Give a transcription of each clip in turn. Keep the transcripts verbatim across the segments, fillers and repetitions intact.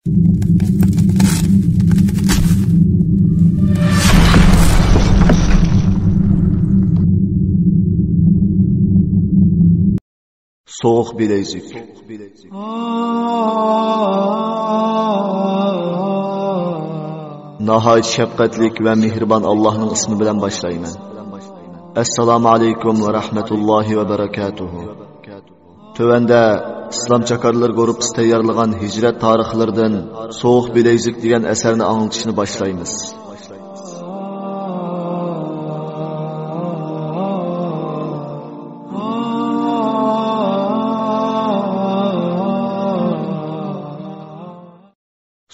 سوغۇق بىلەيزۈك. ناھايىتى شەپقەتلىك ۋە مېھرىبان ئاللاھنىڭ ئىسمى بىلەن باشلايمەن. ئەسسالامۇ ئەلەيكۇم ۋە رەھمەتۇللاھى ۋە بەرەكاتۇھۇ. تۆۋەندە ئىسلام چاكارلىرى گۇرۇپپىسى تەييارلىغان ھىجرەت تارىخلىرىدىن سوغۇق بىلەيزۈك دېگەن ئەسەرنى ئاڭلىتىشنى باشلايمىز.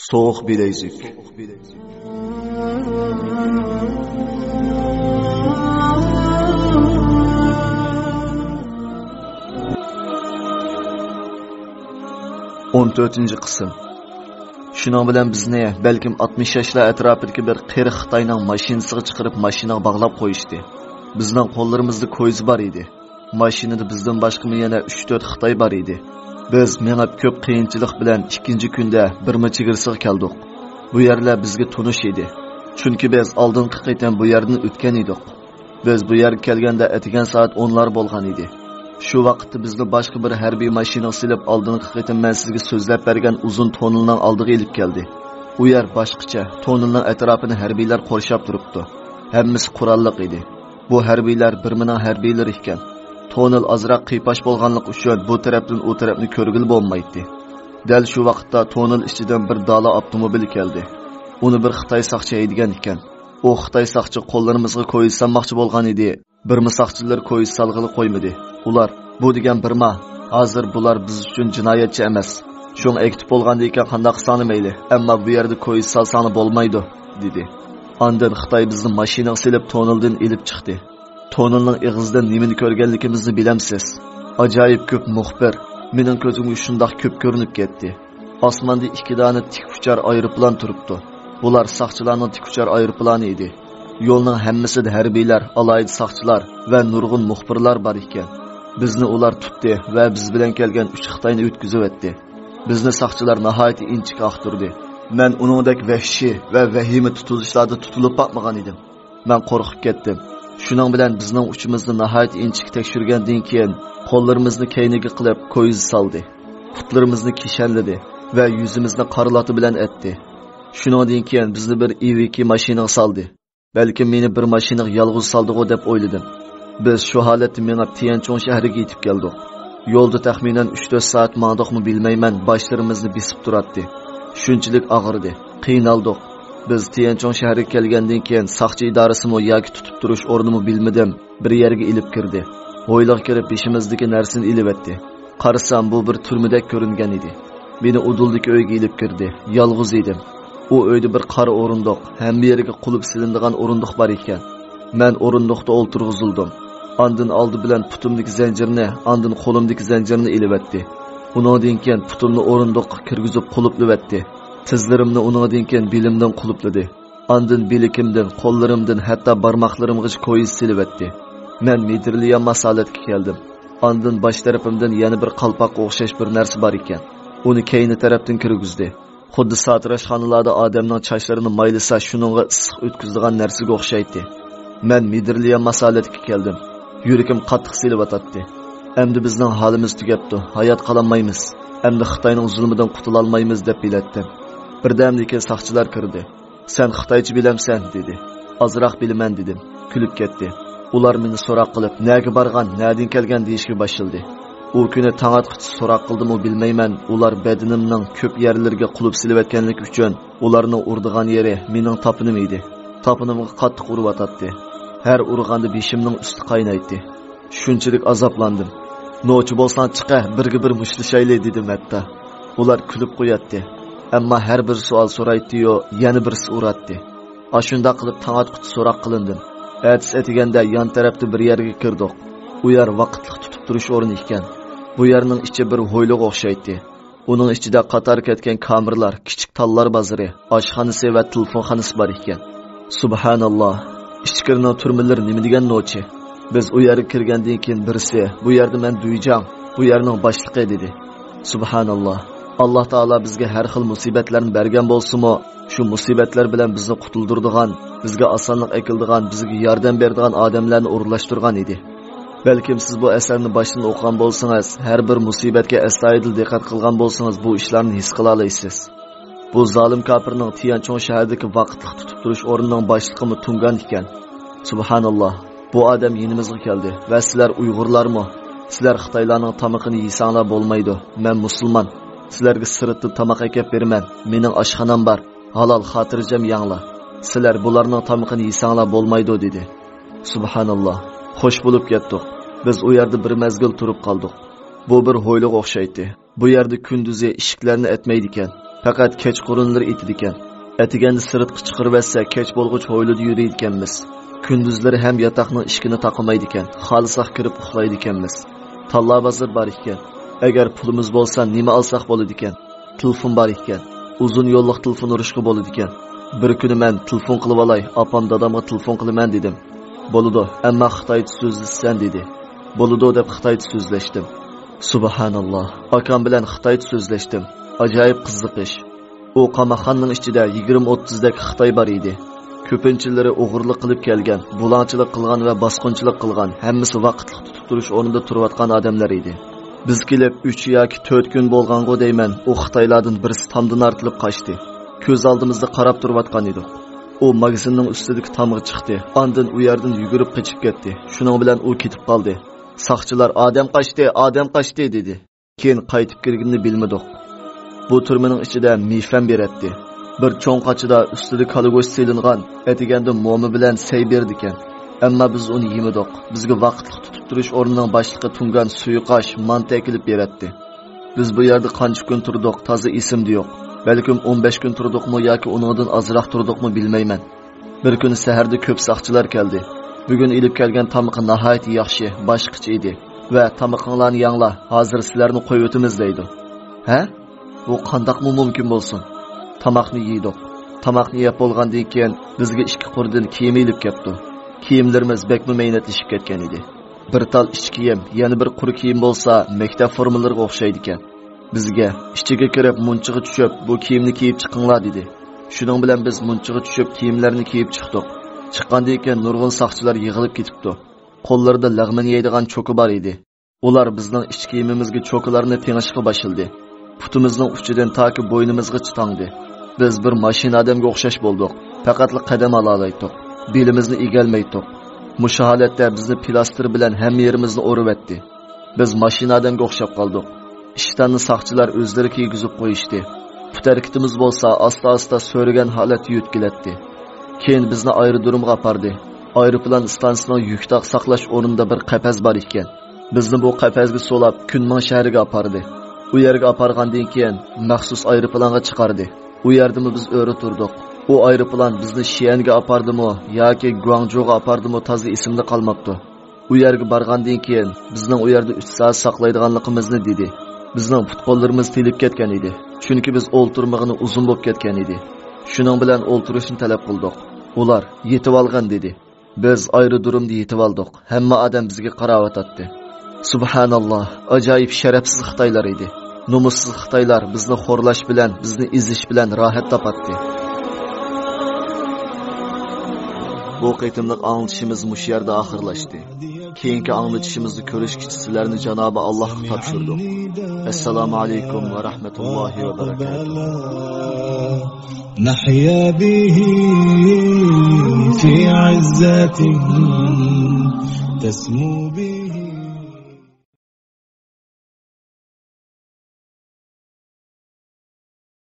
سوغۇق بىلەيزۈك. ئون تۆتىنچى قىسىم. شۇنىڭ بىلەن بىزنى بەلكىم ئاتمىش ياشلار ئەتراپىدىكى بىر قېرى خىتاينىڭ ماشىنىسىغا چىقىرىپ، ماشىنىغا باغلاپ قويۇشتى. بىزنىڭ قوللىرىمىزدا كويزا بار ئىدى. ماشىنىدا بىزدىن باشقىمۇ يەنە ئۈچ تۆت خىتاي بار ئىدى. بىز مېڭىپ كۆپ قىيىنچىلىق بىلەن ئىككىنچى كۈندە بىرما چېگرىسىغا كەلدۇق. بۇ يەرلەر بىزگە تونۇش ئىدى. چۈنكى بىز ئالدىنقى قېتىم بۇ يەردىن ئۆتكەن ئىدۇق. بىز بۇ يەرگە كەلگەندە ئەتىگەن سائەت ئونلار بولغان ئىدى. شۇ ۋاقىتتا بىزنى باشقا بىر ھەربىي ماشىنىغا سېلىپ، ئالدىنقى قېتىم مەن سىزگە سۆزلەپ بەرگەن ئۇزۇن توننېلنىڭ ئالدىغا ئېلىپ كەلدى. ئۇ يەر باشقىچە، توننېلنىڭ ئەتراپىنى ھەربىيلەر قورشاپ تۇرۇپتۇ. ھەممىسى قوراللىق ئىدى. بۇ ھەربىيلەر بىرمىنىڭ ھەربىيلىرى ئىكەن. توننېل ئازراق قىيپاش بولغانلىقى ئۈچۈن بۇ تەرەپتىن ئۇ تەرەپنى كۆرگىلى بولمايتتى. دەل شۇ ۋاقىتتا توننېل ئىچىدىن بىر دالا ئاپتوموبىل كەلدى. ئۇنى بىر خىتاي ساقچى ھەيدىگەن ئىكەن. ئۇ خىتاي ساقچى قوللىرىمىزغا كويزا سالماقچى بولغان ئىدى. بىرما ساقچىلىرى كويزا سالغىلى قويمىدى. ئۇلار، «بۇ دېگەن بىرما، ھازىر بۇلار بىز ئۈچۈن جىنايەتچى ئەمەس. شۇڭا ئەكېتىپ بولغاندىكىن قانداق قىلساڭلار مەيلى، ئەمما بۇ يەردە كويزا سالساڭلار بولمايدۇ» دېدى. ئاندىن خىتاي بىزنى ماشىنىغا سېلىپ توننېلدىن ئېلىپ چىقتى. توننېلنىڭ ئېغىزىدىن نېمىنى كۆرگەنلىكىمىزنى بىلەمسىز؟ ئاجايىپ كۆپ مۇخبىر، مېنىڭ كۆزۈمگە شۇنداق كۆپ كۆرۈنۈپ كەتتى. ئاسماندا ئىككى دانە تىك ئۇچار ئايروپىلان تۇرۇپتۇ. بۇلار ساقچىلارنىڭ تىك ئۇچار ئايروپىلانى ئىدى. يولنىڭ ھەممىسىدە ھەربىيلەر، ئالاھىدە ساقچىلار ۋە نۇرغۇن مۇخبىرلار بار ئىكەن. بىزنى ئۇلار تۇتتى ۋە بىز بىلەن كەلگەن ئۈچ خىتاينى ئۆتكۈزۈۋەتتى. بىزنى ساقچىلار ناھايىتى ئىنچىكە ئاختۇردى. مەن ئۇنىڭدەك ۋەھشىي ۋە ۋەھىمە تۇتۇلۇشلاردا تۇتۇلۇپ باقمىغان ئىدىم. مەن قورقۇپ كەتتىم. شۇنىڭ بىلەن بىزنىڭ ئۇچىمىزنى ناھايىتى ئىنچىكە تەكشۈرگەندىن كېيىن، قوللىرىمىزنى كەينىگە قىلىپ كويزا سالدى. پۇتلىرىمىزنى كىشەنلىدى ۋە يۈزىمىزنى قارا لاتا بىلەن ئەتتى. شۇنىڭدىن كېيىن بىزنى بىر ئىۋىكى ماشىنىغا سالدى. بەلكىم مېنى بىر ماشىنىغا يالغۇز سالدىغۇ دەپ ئويلىدىم. بىز شۇ ھالەتتە مېڭىپ تيەنچۇڭ شەھىرىگە يېتىپ كەلدۇق. يولدا تەخمىنەن ئۈچ تۆت سائەت ماڭدۇقمۇ بىلمەيمەن، باشلىرىمىزنى بېسىپ تۇراتتى. شۇنچىلىك ئاغرىدى. قىينالدۇق. بىز تيەنچۇڭ شەھىرىگە كەلگەندىن كېيىن ساقچى ئىدارىسىمۇ ياكى تۇتۇپ تۇرۇش ئورنىمۇ بىلمىدىم، بىر يەرگە ئېلىپ كىردى. ھويلىغا كىرىپ بېشىمىزدىكى نەرسىنى ئېلىۋەتتى. قارىسام، بۇ بىر تۈرمىدەك كۆرۈنگەن ئىدى. مېنى ئۇدۇلدىكى ئۆيگە ئېلىپ كىردى. يالغۇز ئىدىم. ئۇ ئۆيدە بىر قارا ئورۇندۇق، ھەممە يېرىگە قۇلۇپ سېلىنىدىغان ئورۇندۇق بار ئىكەن. مەن ئورۇندۇقتا ئولتۇرغۇزۇلدۇم. ئاندىن ئالدى بىلەن پۇتۇمدىكى زەنجىرنى، ئاندىن قولۇمدىكى زەنجىرنى ئېلىۋەتتى. ئۇنىڭدىن كېيىن پۇتۇمنى ئورۇندۇققا كىرگۈزۈپ قۇلۇپلىۋەتتى. تىزلىرىمنى ئۇنىڭدىن كېيىن بېلىمدىن قۇلۇپلىدى. ئاندىن بىلىكىمدىن، قوللىرىمدىن، ھەتتا بارماقلىرىمغىچە كويزا سېلىۋەتتى. مەن مىدىرلىيالماس ھالەتكە كەلدىم. ئاندىن باش تەرىپىمدىن يەنە بىر قالپاققا ئوخشاش بىر نەرسە بار ئىكەن. ئۇنى كەينى تەرەپتىن كىرگۈزدى. خۇددى ساتىراشخانىلاردا ئادەمنىڭ چاچلىرىنى مايلىسا، شۇنىڭغا ئىسسىق ئۆتكۈزىدىغان نەرسىگە ئوخشايتتى. مەن مىدىرلىيالماس ھالەتكە كەلدىم. يۈرىكىم قاتتىق سېلىۋاتاتتى. ئەمدى بىزنىڭ ھالىمىز تۈگەپتۇ، ھايات قالالمايمىز. ئەمدى خىتاينىڭ زۇلمىدىن قۇتۇلالمايمىز، دەپ بىلەتتىم. بىردەمدىن كېيىن ساقچىلار كىردى. «سەن خىتايچە بىلەمسەن؟» دېدى. «ئازراق بىلىمەن» دېدىم. كۈلۈپ كەتتى. ئۇلار مېنى سوراق قىلىپ، «نەگە بارغان، نەدىن كەلگەن؟» دېيىشكە باشلىدى. ئۇ كۈنى تاڭ ئاتقۇچە سوراق قىلدىمۇ بىلمەيمەن، ئۇلار بەدىنىمنىڭ كۆپ يەرلىرىگە قۇلۇپ سېلىۋەتكەنلىكى ئۈچۈن، ئۇلارنىڭ ئۇرىدىغان يېرى مېنىڭ تاپىنىم ئىدى. تاپىنىمغا قاتتىق ئۇرۇۋاتاتتى. ھەر ئۇرغاندا بېشىمنىڭ ئۈستى قاينايتتى. شۇنچىلىك ئازابلاندىم. «نوچى بولساڭ چىقە، بىرگە بىر مۇشتلىشايلى» دېدىم ھەتتا. ئۇلار كۈلۈپ قوياتتى. ئەمما ھەر بىر سوئال سورايتتى-يۇ، يەنە بىرسى ئۇراتتى. ئاشۇنداق قىلىپ تاڭ ئاتقۇچە سوراق قىلىندىم. ئەتىسى ئەتىگەندە يان تەرەپتە بىر يەرگە كىردۇق. ئۇ يەر ۋاقىتلىق تۇتۇپ تۇرۇش ئورنى ئىكەن. بۇ يەرنىڭ ئىچى بىر ھويلىغا ئوخشايتتى. ئۇنىڭ ئىچىدە قاتار كەتكەن كامېرلار، كىچىك تاللار بازىرى، ئاشخانىسى ۋە تېلېفونخانىسى بار ئىكەن. سۇبھاناللا! ئىچكىرىنىڭ تۈرمىلىرى نېمە دېگەن نوچى؟ بىز ئۇ يەرگە كىرگەندىن كېيىن بىرسى، «بۇ يەردە مەن دۈيجاڭ، بۇ يەرنىڭ باشلىقى» دېدى. سۇبھاناللا! ئاللا تائالا بىزگە ھەر خىل مۇسىبەتلەرنى بەرگەن بولسىمۇ، شۇ مۇسىبەتلەر بىلەن بىزنى قۇتۇلدۇرىدىغان، بىزگە ئاسانلىق ئەكېلىدىغان، بىزگە ياردەم بېرىدىغان ئادەملەرنى ئورۇنلاشتۇرغان ئىدى. بەلكىم سىز بۇ ئەسەرنى باشتىن ئوقۇغان بولسىڭىز، ھەر بىر مۇسىبەتكە ئەستايىدىل دىققەت قىلغان بولسىڭىز، بۇ ئىشلارنى ھېس قىلالايسىز. بۇ زالىم كاپىرنىڭ تيەنچۇڭ شەھىرىدىكى ۋاقىتلىق تۇتۇپ تۇرۇش ئورنىنىڭ باشلىقىمۇ تۇڭگان ئىكەن. سۇبھاناللا. بۇ ئادەم يېنىمىزغا كەلدى ۋە سىلەر ئۇيغۇرلارمۇ؟ سىلەر خىتايلارنىڭ تامىقىنى يېسەڭلار بولمايدۇ. مەن مۇسۇلمان. سىلەرگە سىرتتىن تاماق ئەكەپ بېرىمەن. مېنىڭ ئاشخانام بار. ھالال، خاتىرجەم يەڭلار. سىلەر بۇلارنىڭ تامىقىنى يېسەڭلار بولمايدۇ، دېدى. سۇبھاناللا. خوش بولۇپ كەتتۇق. بىز ئۇ يەردە بىر مەزگىل تۇرۇپ قالدۇق. بۇ بىر ھويلىغا ئوخشايتتى. بۇ يەردە كۈندۈزى ئىشىكلەرنى ئەتمەيدىكەن. پەقەت كەچقۇرۇنلىرى ئېتىدىكەن. ئەتىگەندە سىرتقا چىقىرىۋەتسە، كەچ بولغۇچە ھويلىدا يۈرىدىكەنمىز. كۈندۈزلىرى ھەم ياتاقنىڭ ئىشىكىنى تاقىمايدىكەن. خالىساق كىرىپ ئۇخلايدىكەنمىز. تاللا بازىرى بار ئىكەن. ئەگەر پۇلىمىز بولسا، نېمە ئالساق بولىدىكەن؟ تېلېفون بار ئىكەن. ئۇزۇن يوللۇق تېلېفون ئۇرۇشقا بولىدىكەن. بىر كۈنى مەن تېلېفون قىلىۋالاي، ئاپام دادامغا تېلېفون قىلىمەن دېدىم. بولىدۇ، ئەمما خىتايچە سۆزلىسەن دېدى. بولىدۇ دەپ خىتايچە سۆزلەشتىم. سۇبھاناللا، ئاكام بىلەن خىتايچە سۆزلەشتىم. ئاجايىپ قىزىق ئىش. ئۇ قاماقخانىنىڭ ئىچىدە يىگىرمە ئوتتۇزدەك خىتاي بار ئىدى. كۆپىنچىلىرى ئوغرىلىق قىلىپ كەلگەن، بۇلاڭچىلىق قىلغان ۋە باسقۇنچىلىق قىلغان، ھەممىسى ۋاقىتلىق تۇتۇپ تۇرۇش ئورنىدا تۇرۇۋاتقان ئادەملەر ئىدى. بىز كېلىپ ئۈچ ياكى تۆت كۈن بولغانغۇ دەيمەن، ئۇ خىتايلاردىن بىرسى تامدىن ئارتىلىپ قاچتى. كۆز ئالدىمىزدا قاراپ تۇرۇۋاتقان ئىدۇق. ئۇ ماگىزىننىڭ ئۈستىدىكى تامغا چىقتى، ئاندىن ئۇ يەردىن يۈگۈرۈپ قېچىپ كەتتى. شۇنىڭ بىلەن ئۇ كېتىپ قالدى. ساقچىلار «ئادەم قاچتى، ئادەم قاچتى» دېدى. كېيىن قايتىپ كىرگىنىنى بىلمىدۇق. بۇ تۈرمىنىڭ ئىچىدە مېيفەن بېرەتتى. بىر چوڭ قاچىدا ئۈستىدە كالا گۆشى سېلىنغان، ئەتىگەندە موما بىلەن سەي بېرىدىكەن. ئەمما بىز ئۇنى يېمىدۇق. بىزگە ۋاقىتلىق تۇتۇپ تۇرۇش ئورنىنىڭ باشلىقى تۇڭگان سۇيۇقئاش، مانتا ئەكېلىپ بېرەتتى. بىز بۇ يەردە قانچە كۈن تۇردۇق، تازا ئېسىمدە يوق. بەلكىم ئون بەش كۈن تۇردۇقمۇ ياكى ئۇنىڭدىن ئازراق تۇردۇقمۇ بىلمەيمەن. بىر كۈنى سەھەردە كۆپ ساقچىلار كەلدى. بۈگۈن ئېلىپ كەلگەن تامىقى ناھايىتى ياخشى، باشقىچە ئىدى. ۋە «تامىقىڭلارنى يەڭلار، ھازىر سىلەرنى قويۇۋېتىمىز» دەيدۇ. ھە؟ بۇ قانداقمۇ مۇمكىن بولسۇن؟ تاماقنى يېدۇق. تاماقنى يەپ بولغاندىن كېيىن بىزگە ئىككى قۇردىن كىيىم ئېلىپ كەپتۇ. كىيىملىرىمىز بەكمۇ مەينەتلىشىپ كەتكەن ئىدى. بىر تال ئىچ كىيىم، يەنە بىر قۇر كىيىم بولسا مەكتەپ فورمىلىرىغا ئوخشايدىكەن. بىزگە «ئىچىگە كىرىپ مۇنچىغا چۈشۈپ، بۇ كىيىمنى كىيىپ چىقىڭلار» دېدى. شۇنىڭ بىلەن بىز مۇنچىغا چۈشۈپ كىيىملەرنى كىيىپ چىقتۇق. چىققاندىن كېيىن نۇرغۇن ساقچىلار يىغىلىپ كېتىپتۇ. قوللىرىدا لەغمەن يەيدىغان چوكا بار ئىدى. ئۇلار بىزنىڭ ئىچ كىيىمىمىزگە چوكىلارنى تېڭىشقا باشلىدى. پۇتىمىزنىڭ ئۇچىدىن تاكى بوينىمىزغىچە تاڭدى. بىز بىر ماشىنا ئادەمگە ئوخشاش بولدۇق. پەقەتلا قەدەم ئالالايتتۇق. بېلىمىزنى ئېگەلمەيتتۇق. مۇشۇ ھالەتتە بىزنى پىلاستىر بىلەن ھەممە يېرىمىزنى ئۇرۇۋەتتى. بىز ماشىنا ئادەمگە ئوخشاپ قالدۇق. ئىشتاننى ساقچىلار ئۆزلىرى كىيگۈزۈپ قويۇشتى. پۇت ھەرىكىتىمىز بولسا ئاستا-ئاستا سۆرىگەن ھالەتتە يۆتكىلەتتى. كېيىن بىزنى ئايرودرومغا ئاپاردى. ئايروپىلان ئىستانسىسىنىڭ يۈك تاق ساقلاش ئورنىدا بىر قەپەس بار ئىكەن. بىزنى بۇ قەپەسكە سولاپ، كۈنمىڭ شەھىرىگە ئاپاردى. ئۇ يەرگە ئاپارغاندىن كېيىن، مەخسۇس ئايروپىلانغا چىقاردى. ئۇ يەردىمۇ بىز ئۆرە تۇردۇق. ئۇ ئايروپىلان بىزنى شيەنگە ئاپاردىمۇ ياكى گۇاڭجۇغا ئاپاردىمۇ تازا ئېسىمدە قالماپتۇ. ئۇ يەرگە بارغاندىن كېيىن، بىزنىڭ ئۇ يەردە ئۈچ سائەت ساقلايدىغانلىقىمىزنى دېدى. بىزنىڭ پۇت-قوللىرىمىز تېلىپ كەتكەن ئىدى، چۈنكى بىز ئولتۇرمىغىنى ئۇزۇن بولۇپ كەتكەن ئىدى. شۇنىڭ بىلەن ئولتۇرۇشنى تەلەپ قىلدۇق. ئۇلار: «يېتىۋالغىن» دېدى. بىز ئايرودرومدا يېتىۋالدۇق. ھەممە ئادەم بىزگە قاراۋاتاتتى. سۇبھاناللا، ئاجايىپ شەرەپسىز خىتايلار ئىدى. نومۇسسىز خىتايلار بىزنى خورلاش بىلەن، بىزنى ئېزىش بىلەن راھەت تاپاتتى. بۇ قېتىملىق ئاڭلىتىشىمىز مۇشۇ يەردە ئاخىرلاشتى. كېيىنكى ئاڭلىتىشىمىزدا كۆرۈشكىچە سىلەرنى جانابى ئاللاھقا تاپشۇردۇق. ئەسسالامۇ ئەلەيكۇم ۋە رەھمەتۇللاھى ۋە بەرەكاتۇھ. نحيا به في عزة تسمو به